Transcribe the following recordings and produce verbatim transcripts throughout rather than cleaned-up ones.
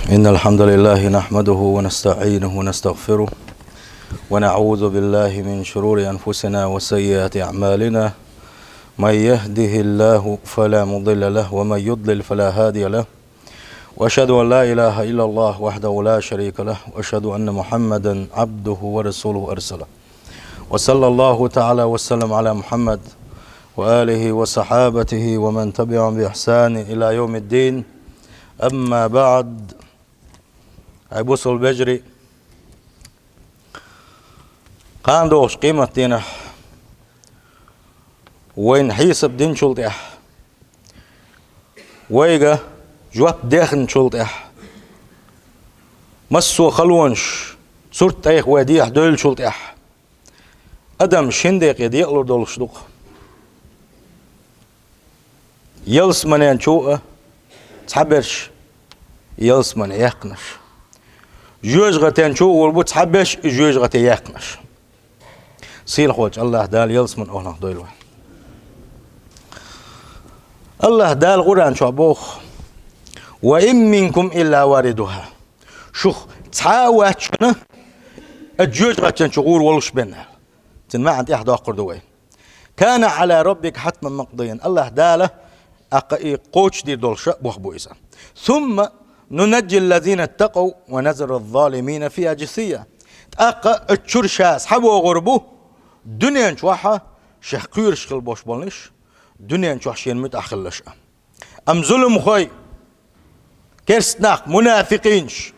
إن الحمد لله نحمده ونستعينه ونستغفره، ونعوذ بالله من شرور أنفسنا وسيئات أعمالنا. من يهده الله فلا مضل له، ومن يضلل فلا هادي له. وأشهد أن لا إله إلا الله وحده لا شريك له، وأشهد أن محمدا عبده ورسوله أرسله. وصلى الله تعالى وسلم على محمد وآله وصحابته ومن تبعهم بإحسان إلى يوم الدين. أما بعد. Ай бусалба вежарий, кхана догӀучу къематдийнахь вайна хьесап динчул тӀаьхьа, вайга жоп дехначул тӀаьхьа, массо а халонаш сурт тӀайха вай дехьа девллачул тӀаьхьа, адам шина декъе декъалур долуш ду-кх. Ялсаманен чу а цхьаберш, ялсаманин яьккхинарш. Жоьжахатен чу а гӀур бу цхьаберш, и жоьжахатин яьккхинарш. Сийлахьчу АллахӀ Дала ялсаманин охӀланах дойла вай. АллахӀ Дала Къуръан чохь боху: «Ва ин минкум илла варидуха». Шух цхьа а вац шуна, а жоьжахатен чу гӀур волуш бен аьлла. Цуьнан маьӀна тӀаьхьа доккхур ду вай. «Кана Ӏала роббика хьатман макъдийян». АллахӀ Дала, тӀаккха и кхочушдийр долуш а боху бу иза. «Сумма нунажжи ллазина ттакъав ва назару ззалимина фиха жисийя». ТӀаккха оцу чуьра ша схьавогӀур бу дуьнен чохь а шех кхоьруш хила болуш болниш, дуьнен чохь шена муьтӀахь хилалаш а. Амма зуламхой, керста нах, мунафикъинаш,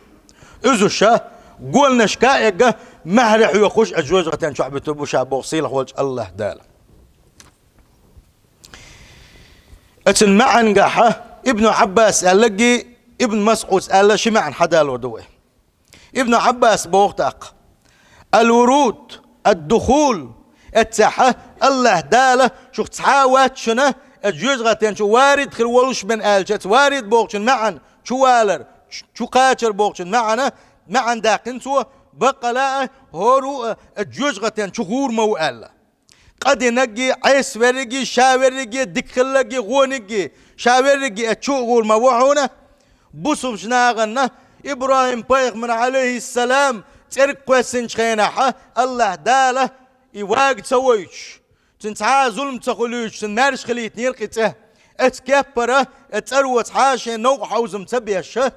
уьш ша гонашка а эгга, маьхьарий хьоькхуш, а жоьжахатен чохь буьтур бу ша боху сийлахьчу АллахӀ Дала. Оцун маьӀнехь а Ибн Ӏаббас аьлларг а, Ибн МасӀудс аьлла ши маьӀна хьадалор ду вай. Ибн Ӏаббас боху тӀаккха: «Ал-вуруд, ад-духул». Эццехь а АллахӀ Дала шух цхьа а вац шуна, а жоьжахатен чу варид хир волуш бен аьлча, эцу варид бохучун маьӀна чу валар, чу, чу кхачар бохучун маьӀна, маьӀна даьккхина цо: «Баккъала а, хӀора а, а жоьжахатен чу гӀур ма ву», аьлла. Къа динарг а, Ӏеса верриг а, ша верриг а, дика хилларг а, гӀониг а, ша верриг а эцу чу а гӀур ма ву хьуна. Бусалба нахана ИбрахӀим-пайхамар, Ӏалайхиссалам, цӀерга кхоьссинчу хенахь а АллахӀ Дала и вага ца войтуш, цуьнан цхьа а зулам ца хуьлуьйтуш, цуьнан маьрша хилийтинера кхин цӀе. Эцу кеппара, эцу цӀаро цхьа а шен новкъа хьовзам ца беш а,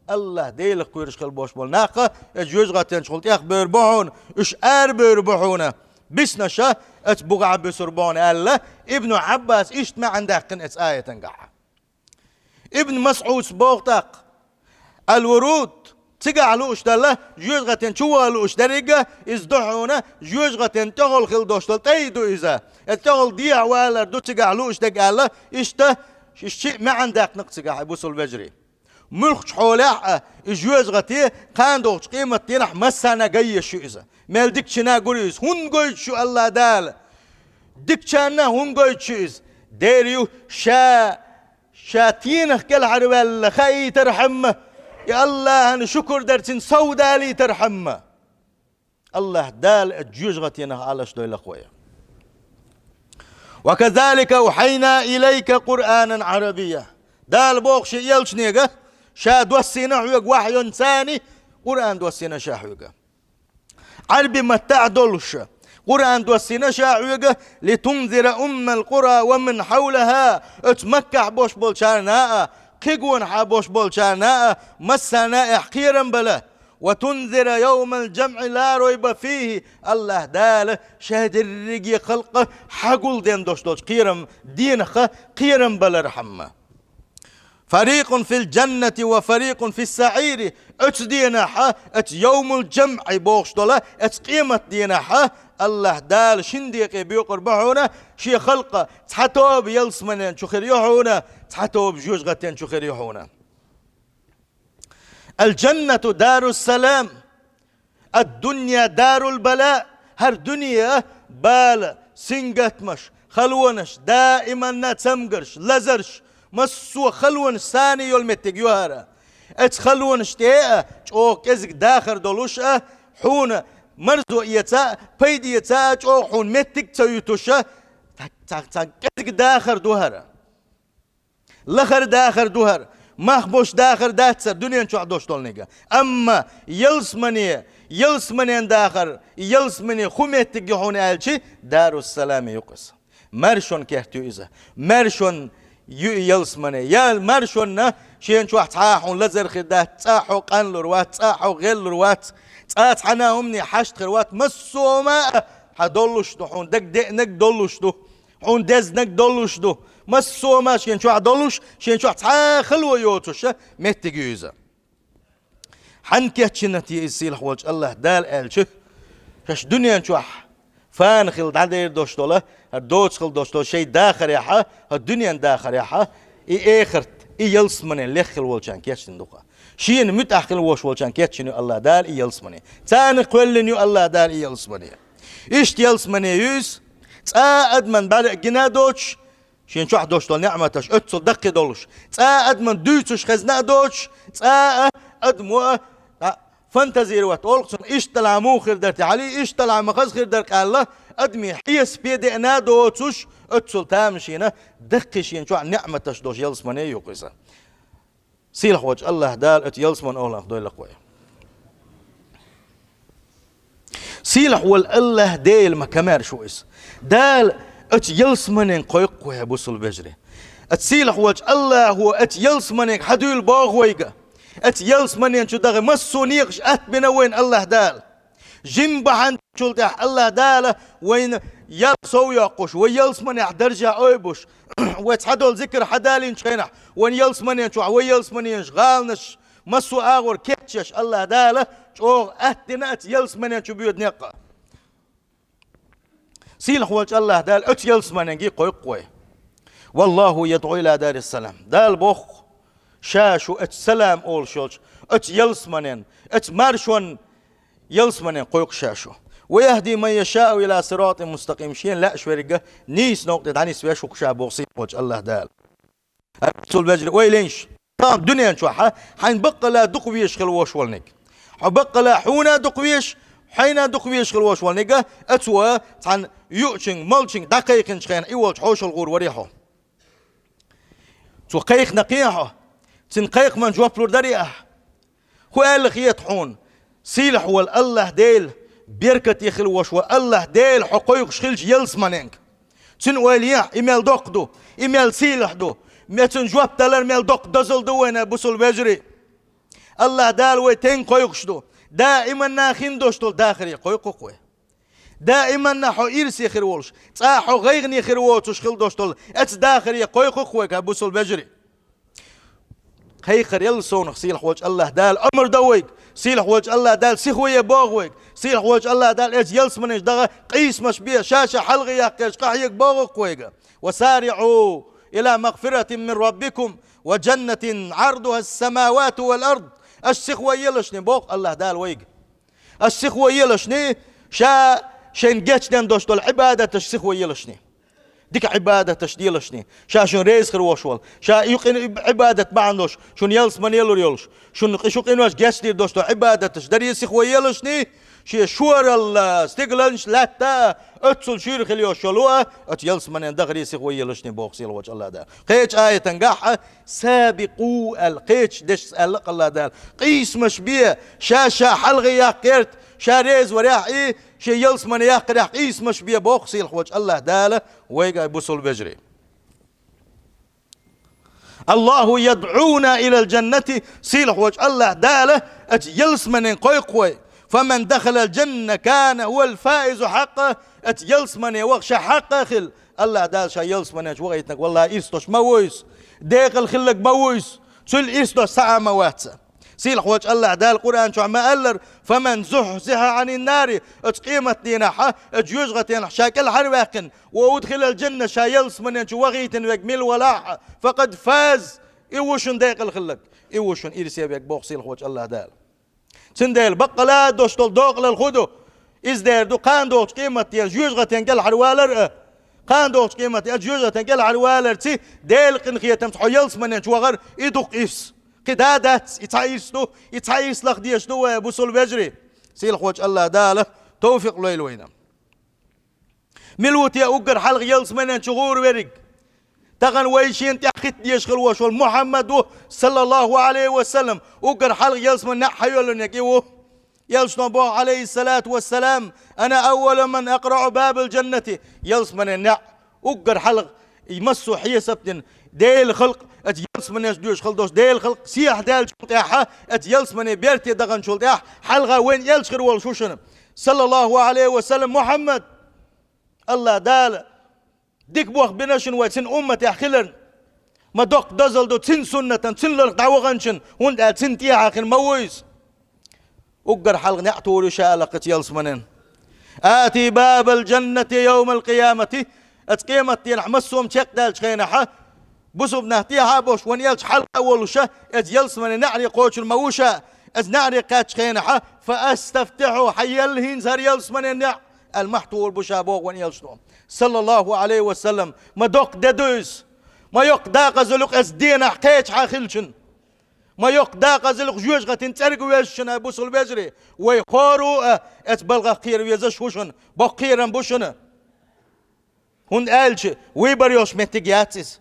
АллахӀ Делах кхоьруш хила болуш болу нах а, эцу жоьжахатен чухула тӀехбевр бу хьуна, уьш арабевр бу хьуна, биснаша эцу бухахь буьсур бу хьуна, аьлла, Ибн Ӏаббас иштта маьӀна даьккхина эцу аятангахь. Ибн МасӀудс боху тӀаккха: «Ал-вуруд, цигахь лууш дала, жоьжахатен чу ваха лууш дерриг а, иза ду хьуна, жоьжахатен тӀехула хила долуш долу тӀай ду иза. Эцу тӀехула дехьа валар ду цигахь лууш дерг», аьлла, иштта, иштта шиъ маьӀна даьккхина-кх цигахь, ай бусалба вежарий. Муьлххачу хьолехь а и жоьжахати кхана догӀучу къематдийнахь массарна а ган езаш ю иза. Мел дикачунна а гур ю иза. ХӀунда гойтуш ю АллахӀ Дала? Дикачарна а хӀунда гойтуш ю иза? Дера ю ша, ша тенах кӀелхьарваьлла хаийтархьама, и АллахӀан шукур дар цуьнан сов далийтархьама. АллахӀ Дала а жоьжахатинах Ӏалаш дойла-кх вай. «Ва казалика авхьайна илайка Къуръанан Ӏарабийя». Дала боху шен элчанега, ша доссийна хьоьга вахьйонца Къуръан доссийна ша хьоьга. Ӏаьрби маттахь долуш, Къуръан доссийна ша хьоьга, «литунзира уммал къура ва ман хьавлаха», оцу Маккахь бош болчарна а, кхин гонахьа бош болчарна а, массарна а эхь кхерам бала. «Ва тунзира йовмал джамъи ла ройба фихи», АллахӀ Дала ша дерриге халкъа хьагулден дош долчу кхерам денах кхерам балархьама. «Фарикъун фил джаннати ва фарикъун фис саӀири», оцу денахьа, оцу йовмул джамъи бохуш долу, оцу къематденахьа АллахӀ Дала шин декъе боькъур бу хьуна шен халкъа, цхьа тоба ялсаманен чу хир ю хьуна, цхьа тоба жоьжахатен чу хир ю хьуна. «Ал-джаннату дарус салам, ад-дунья дарул бала». ХӀара дуьне а бала, сингаттамаш, халонаш, даиманна цамгарш, лазарш, массо а халонаш санна йолу меттиг ю хӀара. Оцу халонаш тӀе а чӀогӀа кӀезиг дахар долуш а, хьуна марзо эца а, пайда эца а чӀогӀа хьуна меттиг ца юьтуш а, цхьа, цхьа, цхьа кӀезиг дахар ду хӀара. Лахара дахар ду хӀара. Мах бош дахар дацар дуьнен чохь дош долниг. Амма ялсмане, ялсманен дахар, ялсмане хӀун меттиг ю хьуна аьлча, Даруссаламе ю-кх иза. Маршонан керт ю иза. Маршонан ю и ялсмане. Я маршонна шен чохь цхьа а хьуна лазар хир дац, цкъа а хьо къанлур вац, цкъа а хьо гӀеллур вац, цкъа а цхьана а хӀумане хьашт хир вац, массо а хӀума а хьан долуш ду, хьуна дагадеанарг долуш ду, хьуна дезанарг долуш ду. Массо а хӀума шен чохь долуш, шен чохь цхьа а хало йоцуш меттиг ю иза. Хьанна кечйина те иза сийлахь волчу АллахӀ Дала аьлча, шаьш дуьнен чохь фана хилла дӀадер долуш долу, хӀара доцу хилла долуш долу шайн дахарехь, хӀара дуьнен дахарехь, и эхарт, и ялсмане лехна хилла волчарна кечдина ду-кх. Шена муьтӀахь хилла волуш волчарна кечйина ю АллахӀ Дала и ялсмане. Царна кхоьллина ю АллахӀ Дала и ялсмане. Иштта ялсмане ю иза, цкъа а адамна бӀаьрга гина а доцуш, шен чохь долуш долу неӀматаш оццул даккхий долуш, цкъа а адамна дуьйцуш хезна а доцуш, цкъа а адамо а, а, фантазировать олу-кх цунах, иштта далахь муха хир дара те хьалий, иштта далахь ма хаза хир дара-кх аьлла, адаме хьесапе деана а доцуш, оццул тамашийна даккхий шен чохь неӀматаш долуш ялсмане ю-кх иза. Сийлахь волчу АллахӀ Дала оцу ялсманан охӀланах дойла-кх вай. Сийлахь волу АллахӀ Дела ма камаьрша ву иза. Дала оцу ялсманенга кхойкху вай, бусул вежарий. Оцу сийлахь волчу АллахӀо оцу ялсманенга хьан дуьйла боху вайга. Оцу ялсманен чу даха массо а некъаш атта бина вайна АллахӀ Дала. Жима бахьана чул тӀаьхьа АллахӀ Дала вайна ял сов йоккхуш, вай ялсманехь даржехь ойбуш, вай цхьадолу зикр хьан далийначу хенахь, вайн ялсманен чохь, вай ялсманенаш, гӀаланаш, массо а агӀор кечъеш АллахӀ Дала чӀогӀа атта дина оцу ялсманен чу боьду некъ. Сийлахь волчу АллахӀ Дала оцу ялсманенга кхойкху вай. «Валлаху ядӀу иля дарис-салам». Дала боху, Ша шу оцу салам олуш йолчу оцу ялсманен, оцу маршонан ялсманен кхойкху Ша шу. «Ва яхӀди ман яшаъу иля сиратин мустакъим», Шена лаьаш веррига нийса новкъа тӀе дӀанисвеш ву-кх Ша, боху сийлахь волчу АллахӀ Дала. Цул вежарий, ойла йинаш, тахана дуьнен чохь хьайна баккъала дукха везаш хила волуш волниг. Хьо баккъала хьуна а дукха везаш, хьайна а дукха везаш хила волуш волниг, оцо цхьана юучуьнга, молчуьнга дӀакхайкхинчу хенахь, и волчу хьошалла гӀур варий хьо. Цо кхайкхина кхин а хьо, цуьнан кхайкхаман жоп лур дарий ахь? ХӀун аьлла хета хьуна, сийлахь волу АллахӀ Дела, беркате хила волуш волу АллахӀ Дела хьо кхойкхуш хилча ялсманенга? Цуьнан ойла ехьа, и мел доккха ду, и мел сийлахь ду, ме цуьнан жоп далар мел доккха дозалла ду вайна, бусул вежарий. АллахӀ Дала вай тенга кхойкхуш ду? Даиманна хин долуш долу дахаре кхойкху-кх вай. Даиманна хьо ирсе хир волуш, цкъа а хьо гӀайгӀане хир воцуш хила долуш долу оцу дахаре кхойкху-кх вай, бусул вежарий. Кхайкхар елла совнах сийлахь волчу АллахӀ Дала омра до вайга, сийлахь волчу АллахӀ Дала сихве боху вайга, сийлахь волчу АллахӀ Дала оцу ялсманеш даха къийсамаш бе, ша-ша хьалхе яккхарш къахьега боху-кх вайга. «Ва сариӀу иля магфиратин мин раббикум ва джаннатин Ӏардуха ас-самавату вал ард». Аша сихве елашне, боху АллахӀ Дала вайга. Аша сихве елашне, ша шайна гечден долуш долу Ӏибадаташ сихве елашне. Дика Ӏибадаташ делашне. Ша шуна реза хир волуш волу. Ша юкъин Ӏибадат бахьана долуш, шуна ялсмане лур йолуш, шуна къи-, шу къинош гечдийр долуш долу Ӏибадаташ даре сихве елашне, шен шоралла, стигланаш лаьтта, оццул шуьйра хила йолуш йолу а, оцу ялсманен дахаре сихве елашне, боху сийлахь волчу АллахӀ Дала. Кхечу аятангахь а, «Сабикъу» аьлла, кхечу дешца аьлла-кх АллахӀ Дала. Къийсамаш бе, ша-ша хьалхе яккхарт, ша реза варехь и, шен ялсмане яккхарехь къийсамаш бе, боху сийлахь волчу АллахӀ Дала вайга, бусул вежарий. «Аллаху ядӀуна илал джаннати», сийлахь волчу АллахӀ Дала оцу ялсманен кхойкху вай. «Фаман дахалал джанна кана хувал фаизу хьакъа», оцу ялсмане ваха ша хьакъа хилла. АллахӀ Дала ша ялсманен чу вахийтинарг, валлахӀи, ирс долуш ма ву иза, декъала хилларг ма ву иза, цуьнан ирс долуш цхьа а ма вац. Сийлахь волчу АллахӀ Дала Къуръан чохь ма аллара: «Фаман зухьзихьа Ӏанин нари», оцу къематдийнахь, оцу жоьжахатенахь ша кӀелхьарваьккхина, «ва удхилал джанна», ша ялсманен чу вахийтина верг мила валахь, «факъад фаз», и ву шуна декъала хилларг, и ву шуна ирсе верг, боху сийлахь волчу АллахӀ Дала. Цундела баккъала а долуш долу декъалалла хӀун ду? Иза дер ду, кхана догӀучу къематдийнахь жоьжахатен кӀелхьарвалар а. Кхана догӀучу къематдийнахь жоьжахатен кӀелхьарваларца Делан къинхетамца хьо ялсманен чу вахар, и ду-кх ирс. Кхин да дац, и цхьа ирс ду, и цхьа ирс лаха дезаш ду вай, бусул вежарий. Сийлахь волчу АллахӀ Дала товфикъ лойла вайна. Мила ву те уггар хьалха ялсманен чу гӀур верриг? Тахан вай шена тӀехь хӀитта дезаш хила волуш волу Мухьаммад ву, саллаллаху Ӏалайхи ва саллам, уггар хьалха ялсаманин неӀ хьайоьллинарг и ву. Элчано боху, Ӏалайхиссалату вассалам: «Ана аввалу ман акъраӀу бабал жаннати». Ялсаманин неӀ уггар хьалха, и массо а хьесап дина, Делан халкъ, оцу ялсаманеш доьшуш хила долуш Делан халкъ сехьа даьллачул тӀаьхьа, оцу ялсаманин берте даханчул тӀаьхьа хьалха вайна элча хир волуш ву шуна, саллаллаху Ӏалайхи ва саллам, Мухьаммад. АллахӀ Дала дика бохам бина шуна вай цуьнан умматехь хиларна. Ма доккха дозалла ду цуьнан суннатан, цуьнан ларх дӀаваханчун, хӀунда аьлча цуьнан тӀехьа хир ма ву иза. Уггар хьалха неӀ тухур ю ша аьлла кхечу ялсаманин: «Ати бабал жаннати йовмал къиямати». Оцу къематдийнахь массо а чекхдаьллачу хенахь, бусалба нах тӀехьа а болуш, вайн элча хьалха а волуш, оцу ялсаманин неӀаре кхочур ма ву ша. Оцу неӀаре кхаьччу хенахь: «Фа астафтихьу, хьайелла хӀинца хӀара ялсаманин неӀ», аьлла, мохь тухур бу ша боху вайн элчано, саллаллаху Ӏалайхи ва саллам. Ма доккха де ду иза. Ма йоккха дакъазалла ю-кх оцу дийнахь кхечахьа хиллачун. Ма йоккха дакъазалла ю-кх жоьжахатин цӀерга везачун, ай бусалба вежарий. Вай хӀора а оцу балхах кхера везаш ву шуна, боккха кхерам бу шуна. ХӀунда аьлча вуй бар йолуш меттиг яц иза.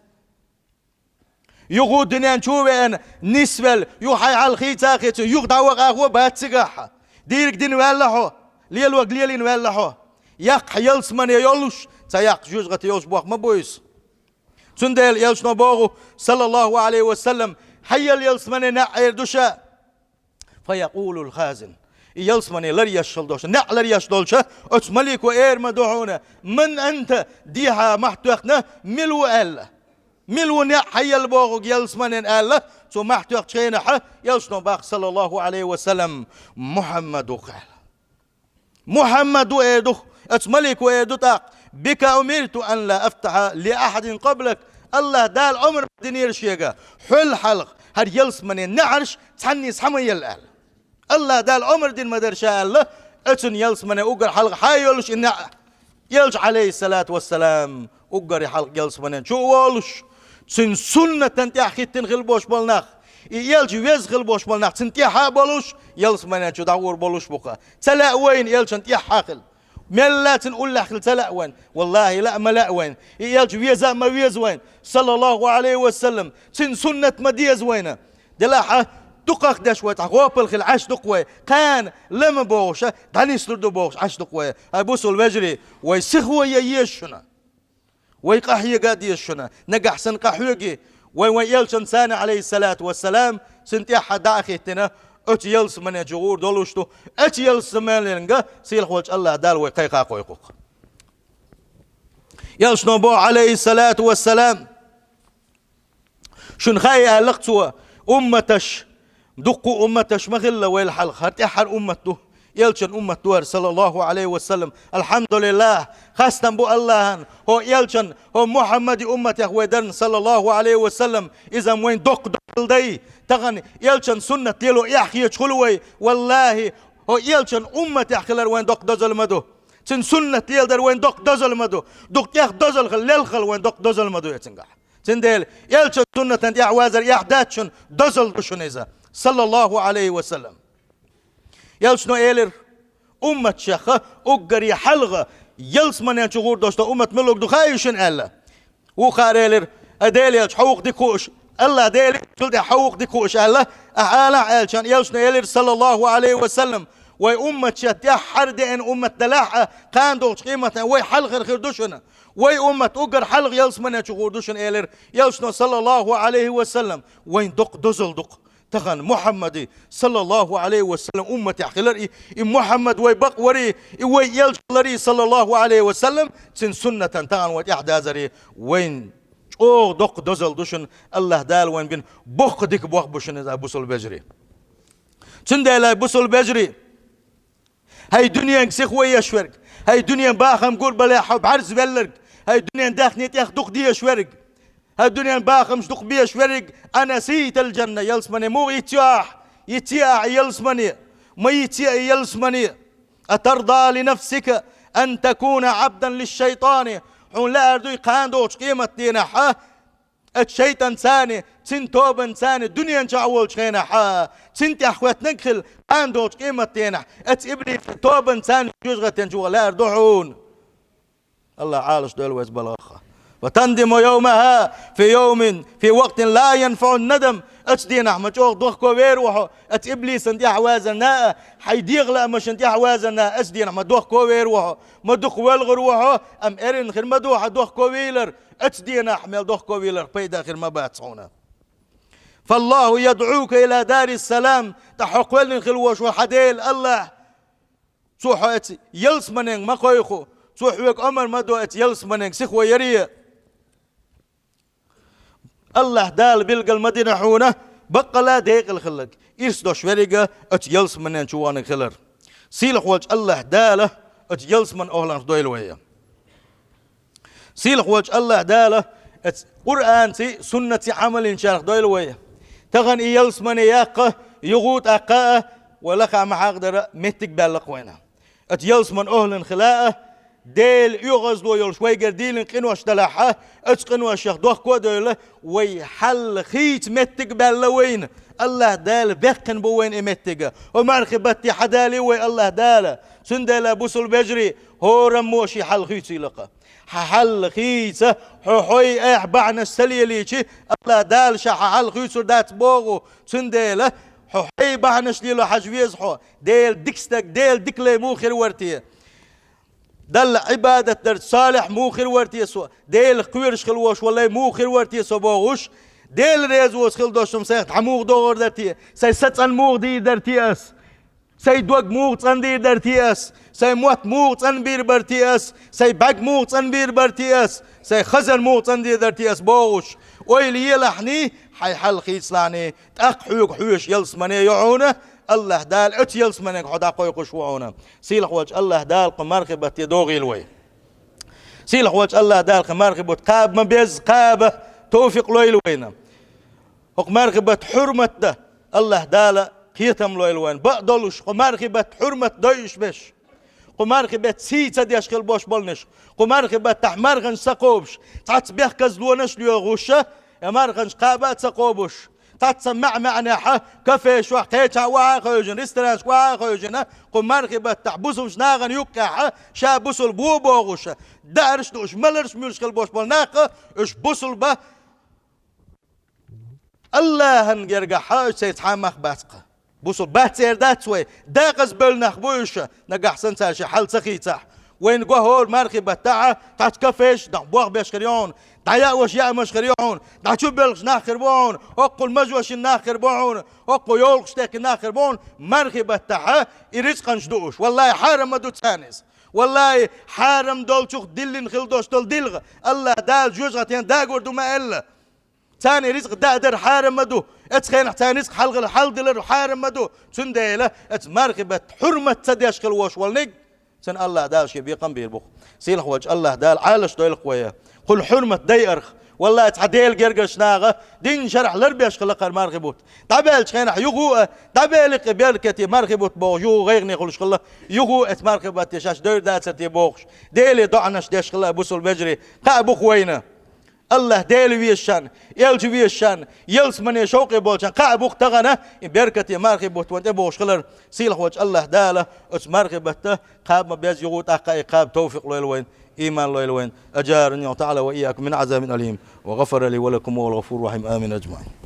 Юха дуьнен чу а веана, нисвелла, юха хьайн хьал хийца а хийца, юха дӀаваха а ваха бац цигахь. Дийриг дина ваьлла хьо, лелориг лелийна ваьлла хьо. Яккха ялсамане йолуш, ца яккха жоьжахате йолуш бохам ма бу иза. Цундела элчано боху, саллаллаху Ӏалайхи ва саллам: «Хьайелла ялсаманин неӀ», эр ду ша. «Фа якъулул хазин». И ялсамане ларъеш хила долуш, неӀ ларъеш долча, оцу малико эр ма ду хьуна: «Ман анта?» Дехьа мохь тоьхна: «Мила ву?» аьлла. «Мила ву неӀ хьайелла бохург ялсаманин?» аьлла, цо мохь тоьхначу хенахь, элчано боху, саллаллаху Ӏалайхи ва саллам: «Мухьаммад ву-кх», аьлла. «Мухьаммад ву», эр ду, оцу малико эр ду тӀаккха: «Бика умирту ан ла афтахьа ли ахьадин къаблак». АллахӀ Дала омра динера шега: «Хьол хьалха хӀара ялсаманин неӀарш цхьанне схьа ма елла», аьлла. АллахӀ Дала омра дина ма дара ша аьлла, оцунна ялсамане уггар хьалха хьайолуш и неӀ. Элча, Ӏалайхиссалату вассалам, уггаре хьалха ялсаманин чу а волуш, цуьнан суннатан тӀехь хӀиттина хила болуш болу нах, и элча веза хила болуш болу нах цуьнан тӀехьа а болуш, ялсаманин чу дӀагӀур болуш бу-кх. Ца лаьа вайна элчан тӀехьа хила. Мелла а цуьнан уллехь хила ца лаьа вайна. Валлахи, лаа ма лаьа вайна. И элча веза а ма веза вайна, саллаллаху Ӏалайхи ва саллам, цуьнан суннат ма деза вайна. Делахь а, дукхах деш вай цхьа гӀопал хила Ӏаш ду-кх вай, кхана ла ма бохуша, дӀанислур ду бохуш Ӏаш ду-кх вай. Ай бусалба вежарий, вай сихо ян еза шуна. Вай къахьега а деза шуна. Нагахь санна къахьоьгий, вай вайн элчанца, Ӏалайхиссалату вассалам, цуьнан тӀехьа дӀа а хӀиттина, оцу ялсаманин чу гӀур долуш ду. Оцу ялсаманенга сийлахь волчу АллахӀ Дала вай кхайкха а кхойкху-кх. Элчано боху, Ӏалайхиссалату вассалам, шуна хаьий аьлла-кх цо, умматаш, дуккха а умматаш ма хилла вайл хьалха, хӀара тӀаьххьара уммат ду, элчан уммат ду хӀара, саллаллаху Ӏалайхи ва саллам. АлхьамдулиллахӀ, хастам бу АллахӀан, хӀо элчан, хӀо Мухьаммади умматех вай дарна, саллаллаху Ӏалайхи ва саллам, иза-м вайн доккха дозалла дай. Тахана элчан суннат лело эхь хеташ хуьлу вай, валлахӀи, хӀо элчан умматех хилар вайн доккха дозалла ма ду. Цуьнан суннат леладар вайн доккха дозалла ма ду. Дукха тӀех дозалла хила, лелхала вайн доккха дозалла ма ду эцангахь. Цундела элчан суннатан тӀехь вазар эхь дац шуна, дозалла ду шуна иза. Саллаллаху Ӏалайхи ва саллам. Элчано элира, умматашех уггаре хьалха ялсаманен чу гӀур долуш долу уммат муьлхарг ду хаьий шуна аьлла. Вукхара элира, ай Делан элча, хьо ву-кх дика хууш, АллахӀ Делан элча, цул тӀаьхьа хьо ву-кх дика хууш аьлла, ахьа алахьа аьлча, элчано элира, саллаллаху Ӏалайхи ва саллам, вай умматашех тӀаьххьара деана уммат делахь а, кхана долчу къематан вай хьалхара хир ду шуна. Вай уммат уггар хьалха ялсаманен чу гӀур ду шуна элира, элчано, саллаллаху Ӏалайхи ва саллам, вайн доккха дозалла ду-кх. Тахана Мухьаммади, саллаллаху Ӏалайхи ва саллам, умматехь хилар и, и Мухьаммад вай бакъ варий, и вай элча хиларий, саллаллаху Ӏалайхи ва саллам, цуьнан суннатан тахана вай тӀехь дазарий, вайн чӀогӀа доккха дозалла ду шуна, АллахӀ Дала вайн бина боккха дика бохам бу шуна иза, бусалба вежарий. Цундела, бусалба вежарий, хӀай дуьненга сихо еш верг, хӀай дуьненан бахам гурбалехь хьо бӀаьрзе велларг, хӀай дуьненан даьхни тӀех дукха дезаш верг, хӀай дуьненан бахамаш дукха безаш верг, анасийтал жанна, ялсамане муха йицйо ахь? Йицйе ахь ялсамане? Ма йицйе и ялсамане. Атарда ли нафсика ан такуна Ӏабдан лишшайтани? Хьуна лаьара дуй кхана долчу къематдийнахь, а? Оцу шайтӀанцани, цуьнан тобанцани дуьнен чохь волчу хенахь, а, цуьнан тӀехь хӀоьттинарг хила, кхана долчу къематдийнахь, оцу иблисан тобанцани жоьжахатен чу ваха лаьара ду хьуна. АллахӀ Ӏалашдойла вай цу балхах. وتندم يومها في يوم في وقت لا ينفع الندم. Оцу дийнахь ма чӀогӀа дохко вер ву хьо, оцу иблисан тӀаьхьавазарна а, хьайн дегӀан лаамашна тӀаьхьавазарна а, оцу дийнахь ма дохко вер ву хьо, ма дукха велхар ву хьо, амма эрна хир ма ду хьан дохко вийлар, оцу дийнахь мел дохко вийларх пайда хир ма бац хьуна. فالله يدعوك إلى دار السلام, ткъа хьо кхоьллина хила волуш ву хьан Дела АллахӀ. Цо хьо оцу ялсаманенга ма кхойкху, цо хьоьга омра ма до оцу ялсаманенга сихо яре. АллахӀ Дала билгал ма дина хьуна баккъала декъала хилларг, ирс долуш верриг а оцу ялсаманен чу ваханиг хилар. Сийлахьволчу АллахӀ Дала оцу ялсаманин охӀланах дойла вай. Сийлахьволчу АллахӀ Дала оцу Къуръанций, суннатций Ӏамал йинчарах дойла вай. Тахана и ялсамане яккха, юха тӀаккха а, вай лахахь ма хьахадара меттиг баьлла-кх вайна. Оцу ялсаманин охӀлан хила а, Делан оьгӀазло йолуш вайгара дийлина къинош делахь а, оцу къиношах дохко а девлла, вай хьал хийца меттиг баьлла вайна. АллахӀ Дала баьккхина бу вайна и меттиг. Хьо мархи батте хьадалийта вай АллахӀ Дала. Цундела, бусалба вежарий, хӀораммо шен хьал хуьйцийла-кх. Хьан хьал хийца, хьо хьой, айхьа бахьанаш ца лелийча, АллахӀ Дала ша хьан хьал хуьйцур дац боху. Цундела, хьо хьой бахьанаш лело хьажа веза хьо. Делан дика стаг, Делан дика лай муха хир вара те? Далла Ӏибадат дарца салихь муха хир вара те со? Делах кхоьруш хила волуш ван лай муха хир вара те со бохуш? Дела реза воцу хила долуш хӀума сайх дӀа муха догӀур дара те? Сайн са цӀан муха дийр дара те ас? Сайн дог муха цӀандийр дара те ас? Сайн мотт муха цӀанбийр бара те ас? Сайн бӀаьрг муха цӀанбийр бара те ас? Сайн хазар муха цӀандийр дара те ас бохуш? Ойла елахьний, хьайн хьал хийцалахьний, тӀаккха хьоьга хьоьжуш ялсамане ю хьуна, АллахӀ Дала оцу ялсаманенга хьо дӀакхойкхуш ву хьуна. Сийлахьволчу АллахӀ Дала кху мархи батте догӀийла вай. Сийлахьволчу АллахӀ Дала кху мархи бутт кхаба ма-безза кхаба товфикъ лойла вайна. ХӀокху мархи баттан хьурмат дан АллахӀ Дала кхетам лойла вайна. Бакъдолуш, кху мархи баттан хьурмат дойуш берш, кху мархи беттан сий ца деш хила болуш болнаш, кху мархи баттахь марханаш ца кхобуш, цхьацца бехказлонаш а лоьхуш, я марханаш кхаба а ца кхобуш, цхьацца маьӀ-маьӀнехь, кафешкахь, кхечахь охьа а хевшина, ресторанашка охьа а хевшина, кху мархи баттахь бусалбачу нахана юккъехь ша бусалба ву бохуш, даарш а дууш, маларш а муьлуш хила болуш болу нах а, уьш бусалба АллахӀан гергахь а уьш цхьа а мах бац-кх. Бусалба бац эр дац вай, декъаза бевлла нах бу уьш, нагахь санна цара шайн хьал ца хийцахь. Вайна го хӀора мархи баттахь а, цхьацца кафеш а дӀа бохбеш хир ю хьуна, дӀаяа ваша яамаш хир ю хьуна, дӀа чубоьлхуш нах хир бу хьуна, хӀоккхул мажошин нах хир бу хьуна, хӀоккхул йолхуш дехкина нах хир бу хьуна, мархи баттахь а и рицкъанаш дууш. Валлахи, хьарам ма ду царна иза. Валлахи, хьарам долчух диллина хила долуш долу дилха АллахӀ Дала жоьжахатин дагор ду ма аьлла. Царна и рицкъ даа дар хьарам ма ду. Оцу хенахь царна рицкъ хьалхала хьалдалар хьарам ма ду. Цундела оцу мархи баттан хьурмат ца деш хила волуш волниг, цунна АллахӀ Дала шен бекхам бийр бу-кх. Сийлахьволчу АллахӀ Дала Ӏалаш дойла-кх вай кхул хьурмат дайарх. Валлахи, цхьа Делан гергарчу наха динна шарахь ларбеш хилла кхара мархи бутт. ДӀабаьллачу хенахь юха а, дӀабеликъ и беркате мархи бутт бохуш, юха гӀайгӀане хуьлуш хилла, юха а оцу мархи батте шаьш девр дацара те бохуш, Деле доӀанаш деш хилла бусалба вежарий, кхаъ бу-кх вайна. АллахӀ Дела везачарна, элча везачарна, ялсамане шовкъе болчарна кхаъ бу-кх тахана и беркате мархи бутт вайна тӀебогӀуш хилар. Сийлахьволчу АллахӀ Дала оцу мархи баттан кхаба ма-безза, юха тӀаккха а и кхаба товфикъ лойла вайна, иман лойла вайна. أجارني الله تعالى وإياكم من عذاب أليم، وغفر لي ولكم وهو الغفور الرحيم. آمين أجمعين.